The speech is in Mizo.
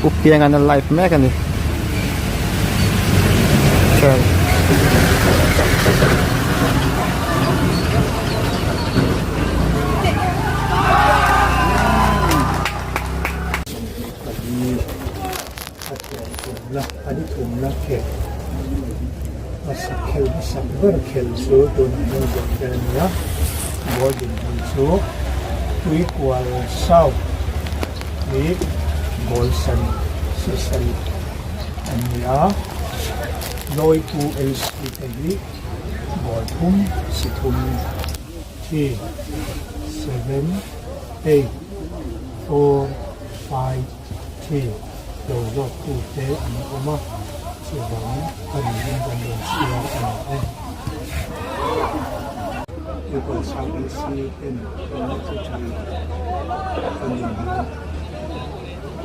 U Pianga'n a live mek a ni. Goal sarih si sarih an ni a, Lawipu LC te hi goal thum si thum 3, 7, 8, 4, 5, 3 lo zawk tu te an awm a, chuvang a niin kan rawn chhiar a ni e. Tuikual South LC ten an chu tha a ni.